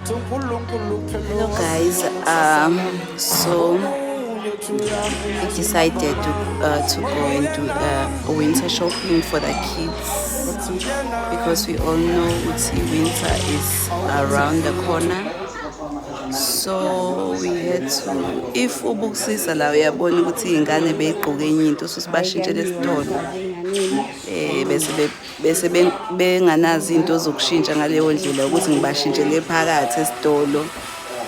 Hello guys, so we decided to go and do winter shopping for the kids because we all know ukuthi winter is around the corner. So we had to, if ubukusisa la, uyabona ukuthi iy'ngane beyigqoke enye into, susibashintshele esitolo bese bese benganazo into zokushintsha ngaleyo ndlela ukuthi ngibashintshele phakathi esitolo,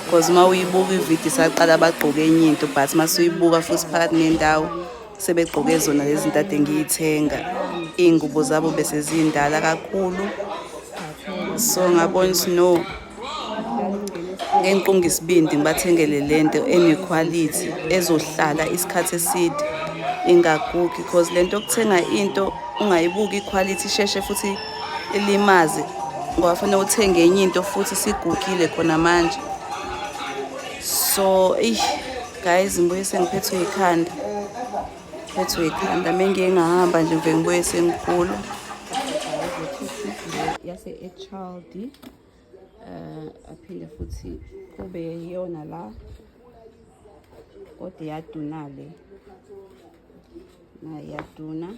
because uma uyibuka ividiyo isaqala bagqoke enye into, but uma suyibuka futhi phakathi nendawo sebegqoke zona lezi zinto ade ngiyithenga. Iy'ngubo zabo bese zindala kakhulu, so ngabona ukuthi no, ngeke ngiqunge isibindi ngibathengele lento ene-quality ezohlala isikhathi eside ingagugi, because lento yokuthenga into ungayibuki iquality isheshe futhi ilimaze, ngoba fanele uthenge enye into futhi sigugile khona manje. So eyi guys, ngibuye sengiphethwe ikhanda, phethwe ikhanda. Mengiye ngahamba nje, ngivele ngibuye sengigula. Yase-Child, aphinde futhi kube yiyona la, kodwa iyaduna le, nayo iyaduna.